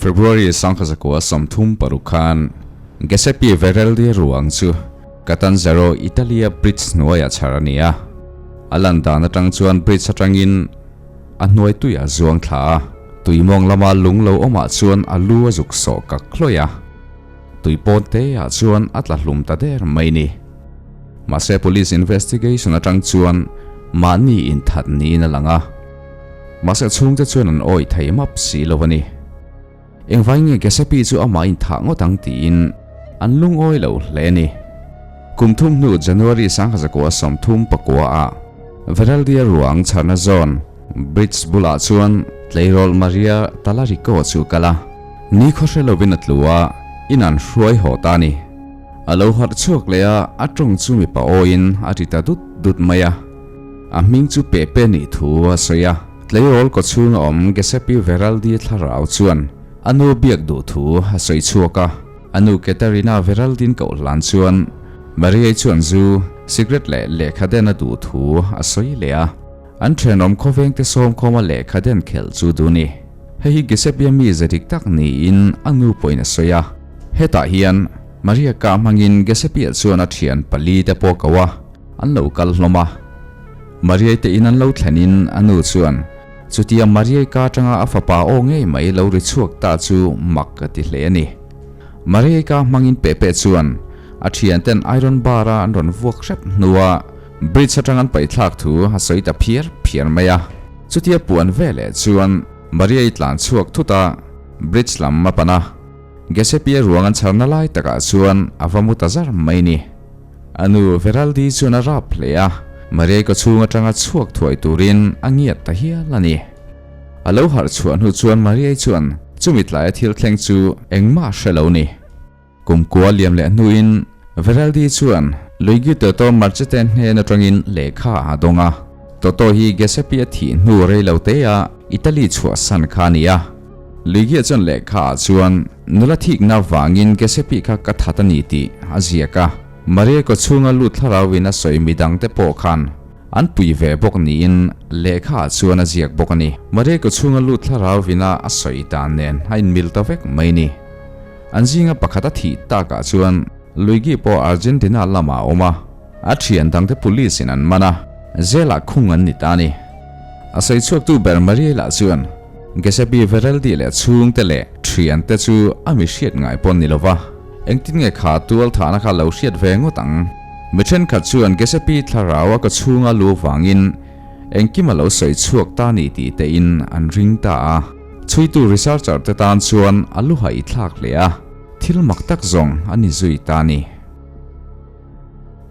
February 1936 khan Giuseppe Veraldi ruang chu Catanzaro, Italy-a bridge hnuaiah chhar a ni a. A lan dan atang chuan bridge atangin a hnuai tuiah a zuang thla a, tuimawng lama lung lo awmah chuan a lu a zuk sawh kak hlawih a. Tui pawn te ah chuan a tla hlum ta der mai ni. Mahse police investigation atang chuan mahni inthat niin a lang a. Mahse chhungte chuan an awih thei map si lo a ni. Engvai nge Giuseppe chu amah inthah ngawt ang tiin an lungawi lo hle a ni. Kum thum hnu January 1939 ah Veraldia ruang chharna zawn Bridge bulah chuan tleirawl Maria Talarico chu kal a, ni khaw hre lovin a tlu a, in an hruai haw ta a ni. A lo harh chhuak leh a, a tawng chu mipa awiin a ri ta dut dut mai a. A hming chu Pepe nih thu a sawi a, tleirawl kawchhunga awm Giuseppe Veraldi thlarau chuan a nu biak duh thu a sawi chhuak a. A nu Caterina Veraldin koh hlan chuan Maria-i chuan zu, cigarette leh lehkha den a duh thu a sawi leh a. An thenawm khawvengte sawmkhawma lehkha den khelh chu duh ni. Hei hi Giuseppe-a mi ze dik tak niin a nu pawhin a sawi a. Hetah hian Maria kah hmangin Giuseppe-a chuan a thian pali te pawh ko a, an lo kal hlawm a. Maria-i te in an lo thlenin a nu chuan chutia Maria-i ka atanga a fapa aw ngei mai lo ri chhuak ta chu mak a ti hle a ni. Maria-i ka hmangin Pepe chuan a thianten iron bar-a an rawn vuak hrep hnua Bridge atang an paih thlak thu a sawi ta phiar phiar mai a. Chutia puan veleh chuan Maria-i tlan chhuak thut a, bridge lam a pan a. Giuseppe-a ruang an chharna lai takah chuan a va mu ta zar mai ni. A nu Veraldi chuan a rap hle a, Maria-i kawchhung atanga chhuak thuai turin a ngiat ta hial a ni. A lo harh chhuah hnu chuan Maria-i chuan chumi tlaia thil thleng chu engmah a hre lo ni. Kum kua liam leh hnuin Veraldi chuan Luigi Toto Marchete hnen atangin lehkha a dawng a. Toto hi Giuseppe a thih hnu rei lo te a Italy chhuahsan kha a ni a. Luigi-a chuan lehkha ah chuan nula thikna vangin Giuseppe kha ka that a ni tih a ziak a. Maria kawchhunga lut thlarauin a sawi midangte pawh khan an pui ve bawk niin lehkha ah chuan a ziak bawk a ni. Maria kawchhunga lut thlarauin a a sawi dan nen a inmil ta vek mai ni. An zinga pakhat a thih takah chuan Luigi pawh Argentina lamah a awm a, a thian dangte police in an man a, jail-ah khung an ni ta a ni. A sawi chhuaktu ber Maria lah chuan Giuseppe Veraldi leh chhungte leh thiante chu a mi hriat ngai pawh ni lova, engtin nge kha tual thahna kha lo hriat ve ngawt ang? Mi thenkhat chuan Giuseppe thlarau a ka chhunga lu vangin engkim a lo sawi chhuak ta ni tih tein an ring ta a. Chhuitu researcher te tan chuan a lu haih thlak hle a, thil mak tak zawng a ni zui ta a ni.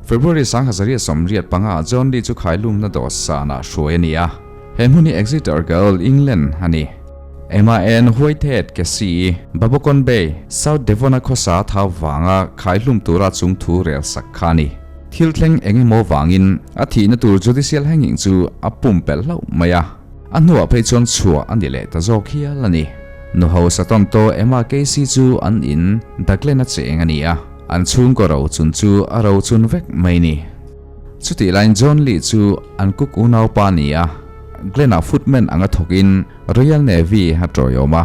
February 1985 ah John Lee chu khailumna dawhsanah hruai a ni a, he hmun hi Exeter Gaol, England a ni. Emma Ann Whitehead Casey, Babocon Bay, South Devon-a khawsa thau vanga khaihlum tura chungthu rel sak kha a ni. Thil thleng eng emaw vangin a thihna tur judicial hanging chu a pumpelh hlauh mai a. A hnuah phei chuan chhuah a ni leh ta zawk hial a ni. Nu hausa tawn tawh Emma Casey chu an in Duckland a cheng a ni a, an chhungkaw rochun chu a rochun vek mai ni. Chutih laiin John Lee chu an cook unaupa a ni a, Glen-ah footman anga thawkin Royal Navy a tawiawm a.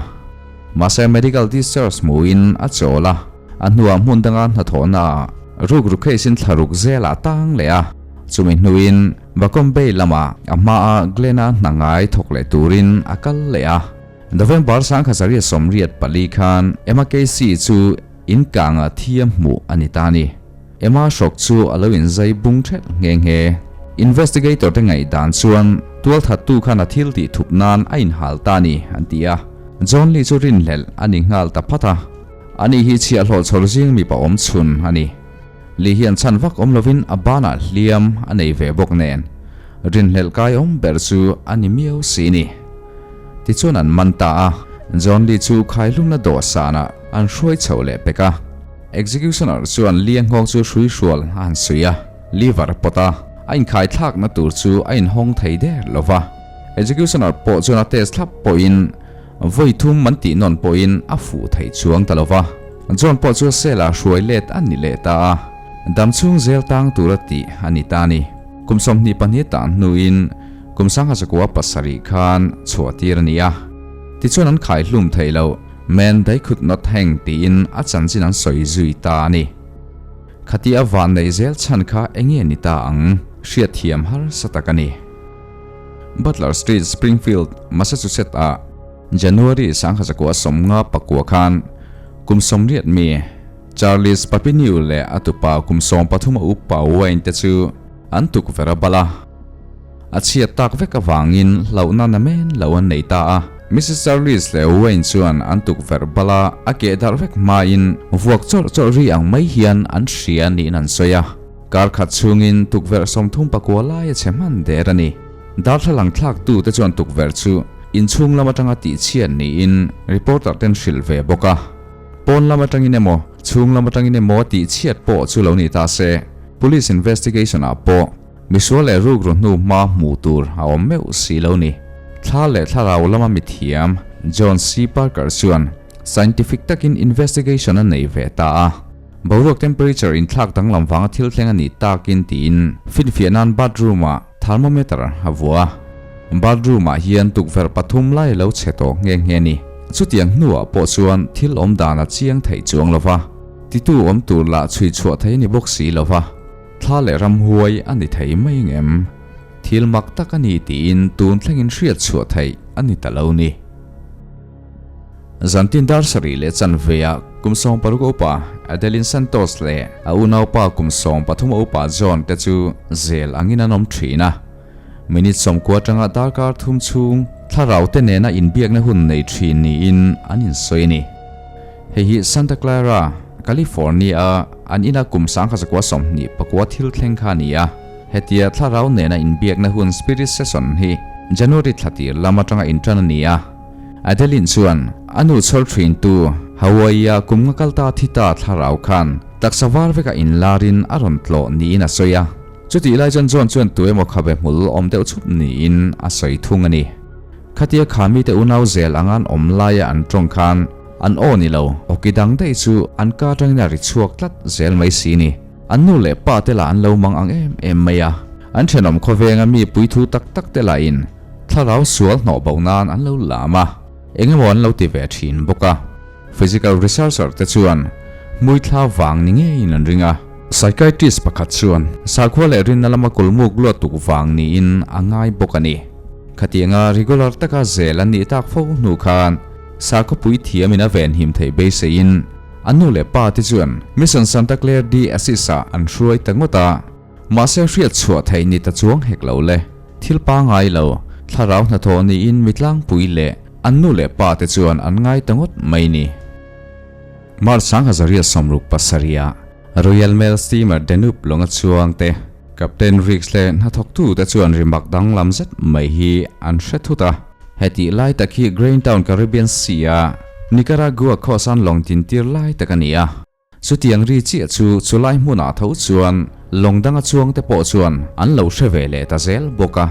Mahse medical discharge hmuhin a chawl a, a hnuah hmun danga hnathawhnaah rukru case-in thlaruk zelah a tang leh a, chumi hnuin Bacom Bay lamah a hmaa Glen-a hna ngai thawk leh turin a kal leh a. November 1984 khan Emma Casey chu in kanga thi a hmuh a ni ta a ni. Emma hrawk chu a lo inzai bung thelh nghe nghe. Investigator te ngaihdan chuan tualthattu khan a thil tih thup nan a inhal ta a ni an ti a. John Lee chu rinhlelh a ni nghal ta phat a. Ani hi chhiahhlawh chhawr zing mipa awm chhun a ni. Li hian chhan vak awm lovin a banah hliam a nei ve bawk nen, rinhlelh kai awm ber chu a ni miau si ni. Tichuan an man ta a, John Lee chu khaihlumna dawhsanah an hruai chho leh pek a. Executioner chuan Lee a nghawk chu hrui hrual a han suih a, liver pawt a, a inkhai thlakna tur chu a inhawng thei der lo va. Executioner pawh chuan a test thlap pawhin Vawi thum an tih nawn pawhin a fuh thei chuang ta lo va, John pawh chu cell ah hruai let a ni leh ta a, dam chhung zel tang tura tih a ni ta a ni. Kum 22 tan hnuin kum 1907 khan chhuah tir a ni a, tichuan an khai hlum thei lo. Man they could not hang tiin a chanchin an sawi zui ta a ni. Khati a van neih zel chhan kha enge ni ta ang hriatthiam harsa tak a ni. Butler Street, Springfield, Massachusetts ah January 1950 khan kum 80 mi Charles Papineau leh a tupa kum 13 a upa Wayne te chu an tukverh a bal a. A chhiat tak vek avangin hlauhna na men lo an nei ta a. Mrs Charles leh Wayne chuan an tukverh bala a keh darh vek hmain vuak chawrh chawrh ri ang mai hian an hria niin an sawi a. Kar khat chhungin tukverh 39 lai a chhe hman der a ni. Darthlalang thlaktu te chuan tukverh chu inchhung lam atanga tihchhiat niin reporter ten hrilh ve bawk a. Pawn lam atangin emaw, chhung lam atangin emaw tihchhiat pawh chu lo ni ta se, police investigation ah pawh Misual leh rukru hnu hma hmuh tur a awm meuh si lo ni. Thla leh thlarau lama mithiam John C. Parker chuan scientific takin investigation a nei ve ta a. Boruak temperature inthlak danglam vanga thil thleng a nih takin tiin finfiah nan bathroom ah thermometer a vuah a. Bathroom ah hian tukverh pathum lai a lo chhe tawh nghe nghe ni. Chutiang hnuah pawh chuan thil awm dan a chiang theih chuang lo va, titu awm tur lah chhui chhuah thei a ni bawk si lo va. Thla leh ramhuai a ni thei mai ngem? Thil mak tak a ni tiin tun thlengin hriat chhuah theih a ni ta lo ni. Zantin dar sarih leh chanveah kum 60 a upa Adeline Santos leh a unaupa kum 13 a upa John te chu zel angin an awm thin a. Minute 90 atanga darkar thum chhung thlarau te nena inbiakna hun nei thin niin an insawi a ni. Hei hi Santa Clara, California-a an ina kum 1929 thil thleng kha a ni a. Hetia thlarau nena inbiakna hun Spirit Session hi January thla tir lam atanga intan a ni a. Adeline chuan a nu chhawr thintu Hawaii-a kum nga kalta thi ta thlarau khan taksa var veka inlarin a rawn tlawh niin a sawi a. Chutih lai chuan John chuan tu emaw khabe hmul awm deuh chhup niin a sawi thung a ni. Khatia kha mite unau zel anga an awm laia an tawng khan an aw ni lo, awki dang daih chu an ka atangin a ri chhuak tlat zel mai si ni. An nu leh pa te lah an lo mang ang em em mai a, an thenawm khawvenga mi puithu tak tak te lahin thlarau sual hnawh bo nan an lo lam a, eng emaw an lo ti ve thin bawk a. Physical researcher te chuan hmuithla vang ni ngeiin an ring a. Psychiatrist pakhat chuan sakhua leh rinna lama kulmuk luat tuk vang niin a ngai bawk a ni. Khatianga regular taka zel an nih tak fo hnu khan sakhawpui thiamin a venhim theih beiseiin an nu leh pa te chuan Mission Santa Clare de Assis ah an hruai ta ngawt a. Mahse hriat chhuah theih ni ta chuang hek lo le. Thil pangai lo, thlarau hnathawh niin mitlangpui leh an nu leh pa te chuan an ngai ta ngawt mai ni. March 1967 ah Royal Mail Steamer Danube lawnga chuang te Captain Riggs leh hnathawktu te chuan rimak danglam zet mai hi an hre thut a. Hetih lai tak hi Graintown Caribbean Sea a Nicaragua coast an lawng tintir lai tak a ni a. Chutiang ri chiah chu chulai hmunah tho chuan lawng danga chuangte pawh chuan an lo hre ve leh ta zel bawk a.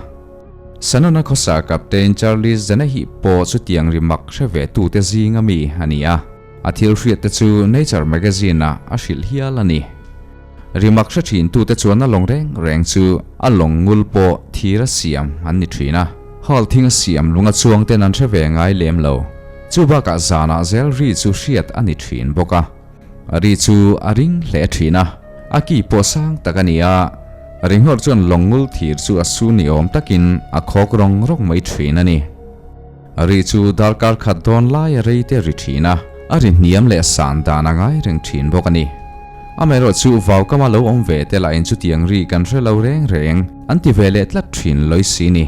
Sanona khawsa Captain Charles Zenehi pawh chutiang ri mak hre ve tute zinga mi a ni a, a thil hriatte chu Nature magazine-ah a hrilh hial a ni. Ri mak hre thin tute chuan a lawng reng reng chu a lawng ngul pawh thir a siam an ni thin a, hall thing a siam lunga chuangten an hre ve ngai lem lo. Chu bakah zanah zel ri chu hriat a ni thin bawk a. Ri chu a ring hle thin a, a ki pawh sang tak a ni a, ringhawr chuan lawng ngul thir chu a su ni awm takin a khawk rawng rawng mai thin a ni. Ri chu darkar khat dawn lai a rei te ri thin a, a ri hniam leh san dan a ngai reng thin bawk a ni. Amaherawh chu vaukama lo awm ve te lahin chutiang ri kan hre lo reng reng an ti ve leh tlat thin lawi si ni.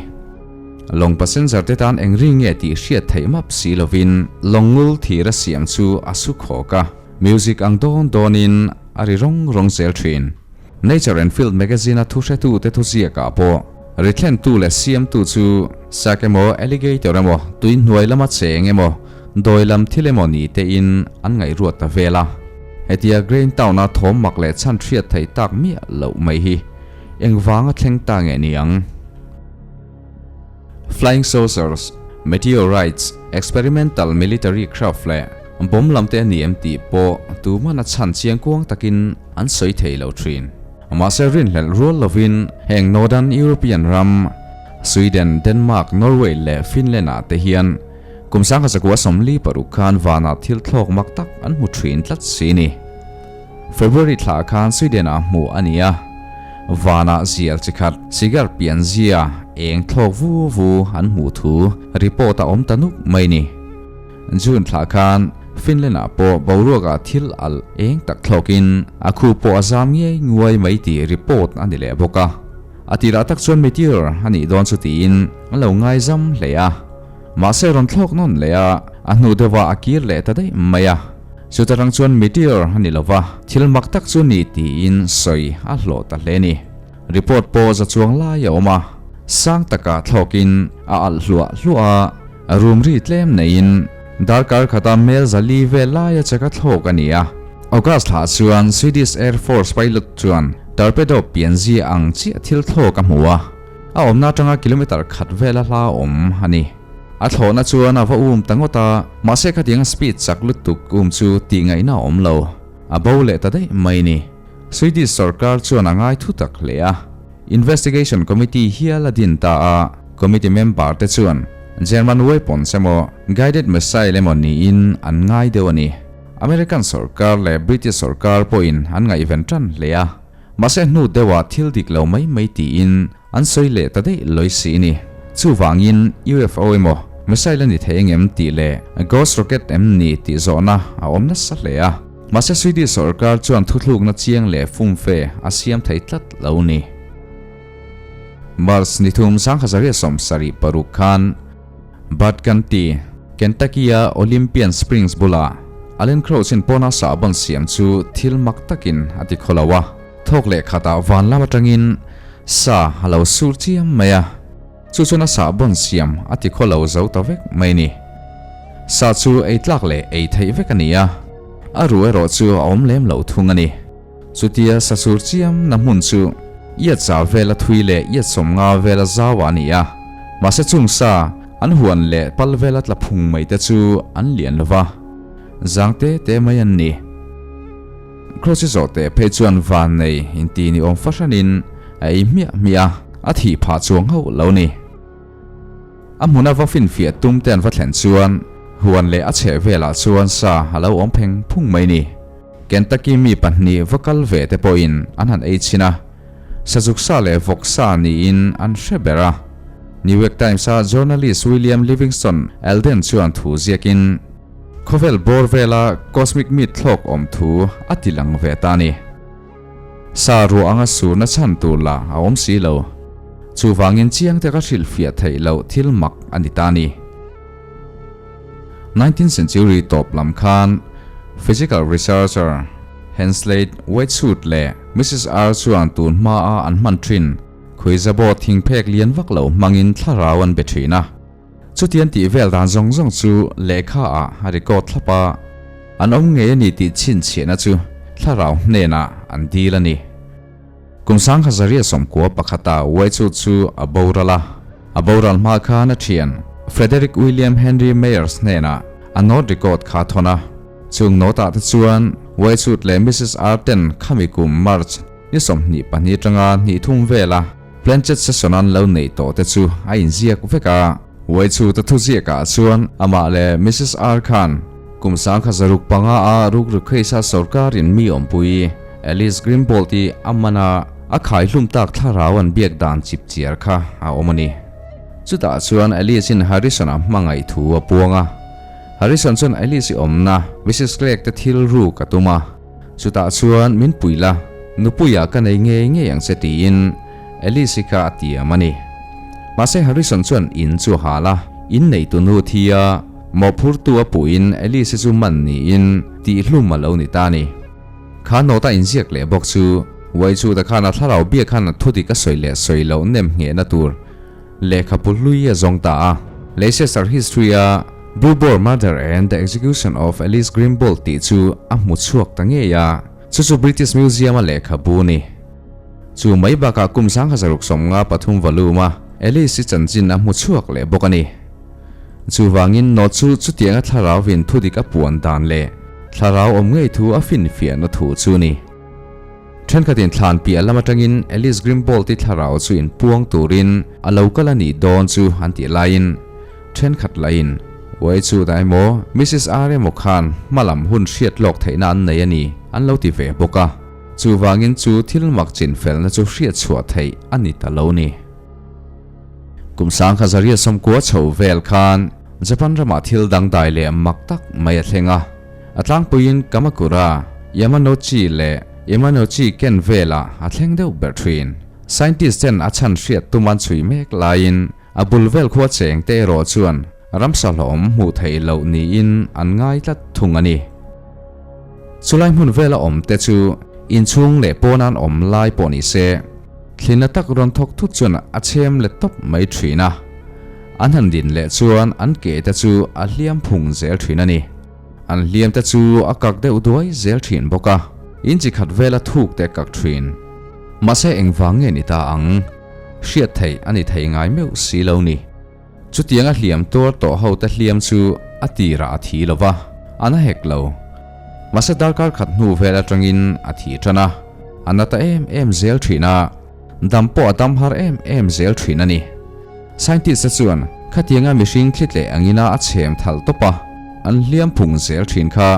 Lawng passenger te tan eng ri nge tih hriat theih map si lovin lawng ngul thir a siam chu a su khawk a, music ang dawn dawnin a ri rawng rawng zel thin. Nature and Field magazine a thuhretu te thuziakah pawh ri thlentu leh siamtu chu shark emaw alligator emaw tui hnuai lama cheng emaw dawi lam thil emaw ni tein an ngaihruat ta vel a. Hetia Grain Town a thawm mak leh chhan hriat theih tak miah loh mai hi engvanga thleng ta nge ni ang? Flying saucers, meteorites, experimental military craft leh bomb lam te a ni em tih pawh tuman a chhan chiang kuang takin an sawi thei lo thin. Mahse rinhlelh rual lovin heng Northern European ram, Sweden, Denmark, Norway leh Finland ah te hian Kum 1946 khan vanah thil thlawk mak tak an hmu thin tlat si ni. February thla khan Sweden-ah hmuh a ni a, vanah zial chi khat cigar pian zia eng thlawk vu vu an hmuh thu report a awm ta nuk mai ni. June thla khan Finland-ah pawh boruakah thil alh eng tak thlawkin a khu pawh a zam ngei nguai mai tih report a ni leh bawk a. A tirah tak chuan meteor a nih dawn chu tiin an lo ngaizam hle a. Mahse rawn thlawk nawn leh a, a hnu deuhah a kir leh ta daih mai a. Chuta rang chuan meteor a ni lova, thil mak tak chu ni tiin sawi a hlawh ta hle ni. Report pawh za chuang lai a awm a, sang takah thlawkin a alh hluah hluah a, rum ri tlem neiin darkar khata mel zali vel laia cheka thlawk a ni a. August thlah chuan Swedish Air Force pilot chuan torpedo pianzia ang chiah thil thlawk a hmu a. A awmna atanga kilometer khat vela hla awm a ni. A thlawhna chuan a va um ta ngawt a, mahse khatianga speed chak lutuk um chu tih ngaihna a awm lo. A bo leh ta daih mai ni. Swedish sorkar chuan a ngai thu tak hle a. Investigation Committee hial a din ta a, committee member te chuan German weapons emaw guided missile emaw niin an ngai deuh a ni. American sorkar leh British sorkar pawhin an ngaihven tan hle a. Mahse hnu deuhah thil dik lo mai mai tiin an sawi leh ta daih lawi si ni. Chuvangin UFO emaw missile a ni thei engem tih leh ghost rocket em ni tih zawhna a awm nasa hle a. Mahse Swedish sawrkar chuan thuthlukna chiang leh fumfe a siam thei tlat lo ni. March nithum 1976 khan Bud County, Kentucky-a Olympian Springs bulah Allen Crouch-in pawna sahbawn siam chu thil mak takin a ti khaw lo a. Thawk leh khatah van lam atangin sa a lo sur chiam mai a, chu chuan a sahbawn siam a ti khaw lo zo ta vek mai ni. Sa chu ei tlak leh ei theih vek a ni a, a ruh erawh chu a awm lem lo thung a ni. Chutia sa sur chiam na hmun chu iat za vela thui leh iat 50 vela zau ah a ni a, mahse chung sa an huan leh pal vela tla phung mai te chu an lian lo va, zang te te mai an ni. Cross-i zawh teh phei chuan van nei inti ni awm fahranin a ei hmiah hmiah a, a thih phah chuang hauh lo ni. A hmuna va finfiah tum te an va thlen chuan huan leh a chheh velah chuan sa a lo awm pheng phung mai ni. Kentucky mi pahnih va kal ve te pawhin an han ei chhin a, sazuk sa leh vawk sa niin an hre ber a. New York Times-a journalist William Livingston Alden chuan thu ziakin, Khawvel bawr vela cosmic meat thlawk awm thu a ti lang ve ta a ni. Sa ruah anga surna chhan tur lah a awm si lo. Chuvangin chiang te ka hrilhfiah theih loh thil mak a ni ta a ni. 19th century tawp lam khan physical researcher Hensley Whiteshoot leh Mrs R chuan tun hmaa an hman thin khuizabawt thingphek lian vak lo hmangin thlarau an be thin a. Chutian tih vel dan zawng zawng chu lehkha ah a record thlap a, an awm ngei a ni tih chhinchhiahna chu thlarau hnenah an dil a ni. Kum 1991 ah Whiteshoot chu a boral a. A boral hma khan a thian Frederick William Henry Meyers hnenah a note record kha a thawn a. Chung note ah te chuan Whiteshoot leh Mrs R ten khami kum March ni 22 atanga hnih thum vela Planchet session an lo neih tawh te chu a inziak vek a. Whiteshoot a thuziak ah chuan amah leh Mrs R khan kum 1905 a rukru case a sorkarin mi awmpui Alice Grimbold i a man a, a khaihlum tak thlarau an biak dan chip chiar kha a awm a ni. Chutah chuan Alice-in Harrison-a hmangaih thu a puang a. Harrison chuan Alice-i awmna Mrs Clegg te thil ruk a tum a. Chutah chuan min pui la, nupuiah ka nei ngei ngei ang che tiin Alice-i kha a tiam a ni. Mahse Harrison chuan in chu a hal a, in neitu nu thi a, mawhphurtu a puhin Alice-i chu man niin tihhlum a lo ni ta a ni. Kha note a inziak leh bawk chu Uai chu ta khan a thlarau biak khan a thudik a sawi leh sawi loh nem nghehna tur lehkhapu hlui a zawng ta a. Leicester History a Blue Boar Murder and the Execution of Alice Grimbold tih chu a hmu chhuak ta ngei a, chu chu British Museum a lehkhabu a ni. Chu mai bakah kum 1653 volume a Alice-i chanchin a hmu chhuak leh bawk a ni. Chuvangin note chu chutianga thlarauin thudik a puan dan leh thlarau awm ngei thu a finfiahna thu chu ni. Thenkhatin thlan piah lam atangin Alice Grimbold-i thlarau chu inpuang turin a lo kal a nih dawn chu an tih laiin thenkhat lahin Uaichu ta emaw, Missus R emaw khan hma lam hun hriat lawk theihna an nei a ni an lo ti ve bawk a. Chuvangin chu thil mak chinfelna chu hriat chhuah theih a ni ta lo ni. Kum sangkha zaria sawmkua chho vel khan Japan ramah thil dangdai leh mak tak mai a thleng a. A tlangpuiin Kamakura, Yamanochi leh Yamanochi ken velah a thleng deuh ber thin. Scientist ten a chhan hriat tum an chhui mek laiin a bul vel khua cheng te erawh chuan ramsa hlawm hmuh theih loh niin an ngai tlat thung a ni. Chulai hmun vela awm te chu inchhung leh pawn an awm lai pawh ni se, thlinna tak rawn thawk thut chuan a chhem let tawp mai thin a. An han din leh chuan an ke te chu a hliam phung zel thin a ni. An hliam te chu a kak deuh duai zel thin bawk a, in chi khat vela thuk te kak thin. Mahse engvang nge ni ta ang? Hriat theih a ni thei ngai meuh si lo ni. Chutianga hliam tuar tawh ho te hliam chu a tirah a thi lo va, a na hek lo. Mahse darkar khat hnu vel atangin a thi tan a, a na ta em em zel thin a, dam pawh a dam har em em zel thin a ni. Scientist te chuan khatianga mihring thlitleh angina a chhem thalh tawp a, an hliam phung zel thin kha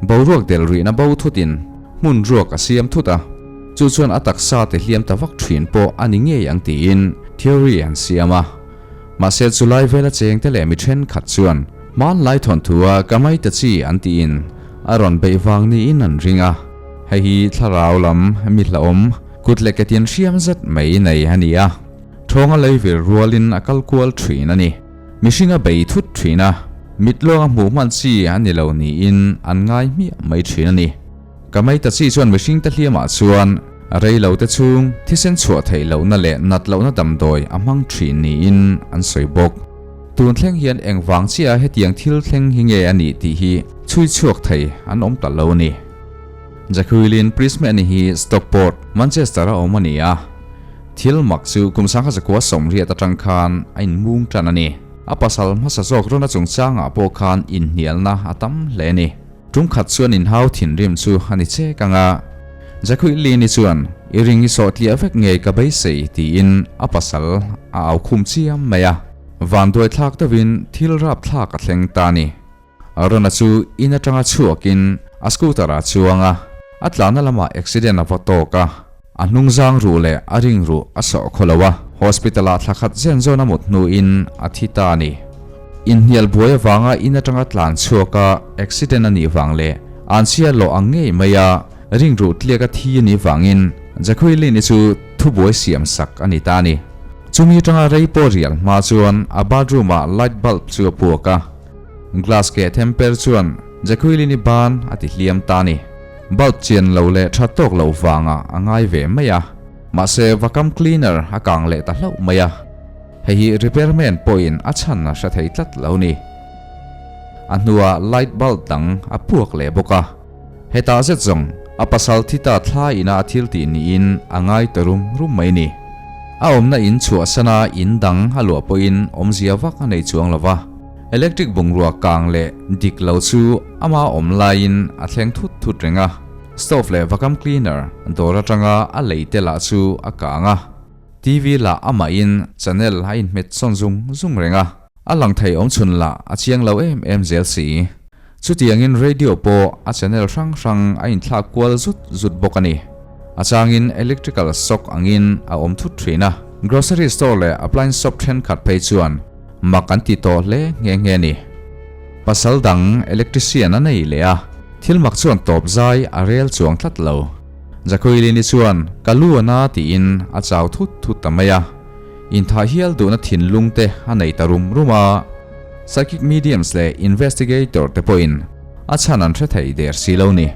boruak del rihna bo thutin hmun ruak a siam thut a, chu chuan a taksa te hliam ta vak thin pawh a ni ngei ang tiin theory an siam a. Mahse chulai vela chengte leh mi thenkhat chuan hmanlai thawnthu-a ka mai ta chi an tiin a rawn beih vang niin an ring a. Hei hi thlarau lam mi hlauhawm kut leh ketin hriam zet mai nei a ni a, thawnga lei vir rualin a kal kual thin a ni. Mihring a bei thut thin a, mit lawnga hmuh hman chi a ni lo niin an ngai hmiah mai thin a ni. Ka mai ta chi chuan mihring te hliamah chuan rei lo te chhung thisen chhuah theih lohna leh nat lohna damdawi a hmang thin niin an sawi bawk. Tun thleng hian engvang chiah hetiang thil thleng hi nge a nih tih hi chhui chhuak thei an awm ta lo a ni. Jacqueline Prismani hi Stockport, Manchester a awm a ni a. Thil mak chu kum sangha zakua sawmriat atang khan a inmung tan a ni. A pasal hmasa zawk rawna chungchangah pawh khan inhnialna a tam hle a ni. Tum khat chuan inhau thinrim chu a ni chek ang a, Jacqueline-i chuan i ring i sawh tliah vek ngei ka beisei tiin a pasal a au khum chiam mai a. Vanduai thlak deuhin thil rap thlak a thleng ta a ni. Rona chu in atanga chhuakin a scooter ah chuang a, a tlahna lamah accident a va tawk a, a hnungzang ruh leh a ring ruh a sawh khaw lo a, hospital ah thla khat zen zawn a mut hnuin a thi ta a ni. Inhnial buai avanga in atanga tlan chhuak a accident a nih vang leh an chhia lawh ang ngei mai a ring ruh tliak a thi a nih vangin Jacqueline-i chu thubuai siam sak a ni ta a ni. Chumi atanga rei pawh rial hma chuan a bathroom ah light bulb chu a puak a, Glass keh themper chuan Jacqueline-i ban a ti hliam ta a ni. Bulb chian lo leh tha tawk loh vangah a ngai ve mai a, mahse vacuum cleaner a kang leh ta hlauh mai a. Hei hi repairman pawhin a chhan a hre thei tlat lo ni. A hnuah light bulb dang a puak leh bawk a. Hetah zet zawng a pasal thi ta thla ina a thil tih niin a ngai ta rum rum mai ni. A awmna in chhuahsana in dang a luah pawhin awmzia vak a nei chuang lo va. Electric bungrua kang leh dik lo chu ama awm laiin a thleng thut thut reng a. Stove leh vacuum cleaner dawr atanga a lei te lah chu a kang a. TV lah amahin channel a inhmet sawn zung zung reng a. A lang thei awm chhun lah a chiang lo em em zel si. Chutiangin radio pawh a channel hrang hrang a inthlak kual zut zut bawk a ni. A changin electrical shock angin a awm thut thin a. Grocery store leh appliance shop thenkhat phei chuan mak an ti tawh hle nghe nghe a ni. Pasal dang electrician a nei leh a, thil mak chuan tawp zai a rel chuang tlat lo. Jacqueline-i chuan ka lu a na tiin a chau thut thut ta mai a. Inthah hial duhna thinlung te a nei ta rum rum a, psychic mediums leh investigator te pawhin a chhan an hre thei der si lo ni.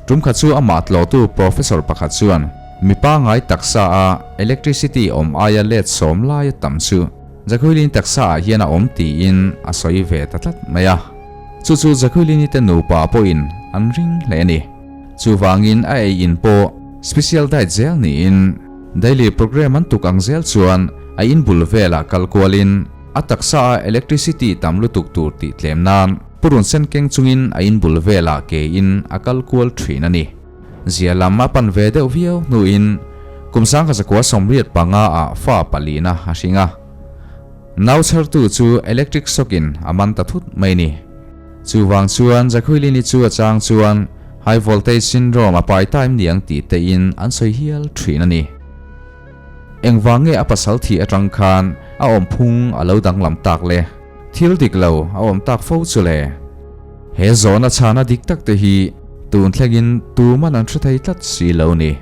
Tum khat chu amah tlawhtu professor pakhat chuan mi pangngai taksa a electricity awm aia let sawm laia tam chu Jacqueline taksa ah hian a awm tiin a sawi ve ta tlat mai a. Chu chu Jacqueline-i te nupa pawhin an ring hle a ni. Chuvangin a ei in pawh special diet zel niin Daily program an tuk ang zel chuan a in bul velah kal kualin a taksa a electricity tam lutuk tur tih tlem nan purun sen keng chungin a in bul velah ke in a kal kual thin a ni. Zia lam a pan ve deuh viau hnuin kum sangkha zakua 85 ah fa palina a hring a. Nau chhartu chu electric shock in a man ta thut mai ni. Chuvang chuan Jacqueline-i chu a chang chuan high voltage syndrome a pai ta em niang tih te in an sawi hial thin a ni. Engvang nge a pasal thih atang khan a awm phung a lo danglam tak le? Thil dik lo a awm tak fo chu le? He zawhna chhana dik tak te hi tun thlengin tuman an hre thei tlat si lo ni.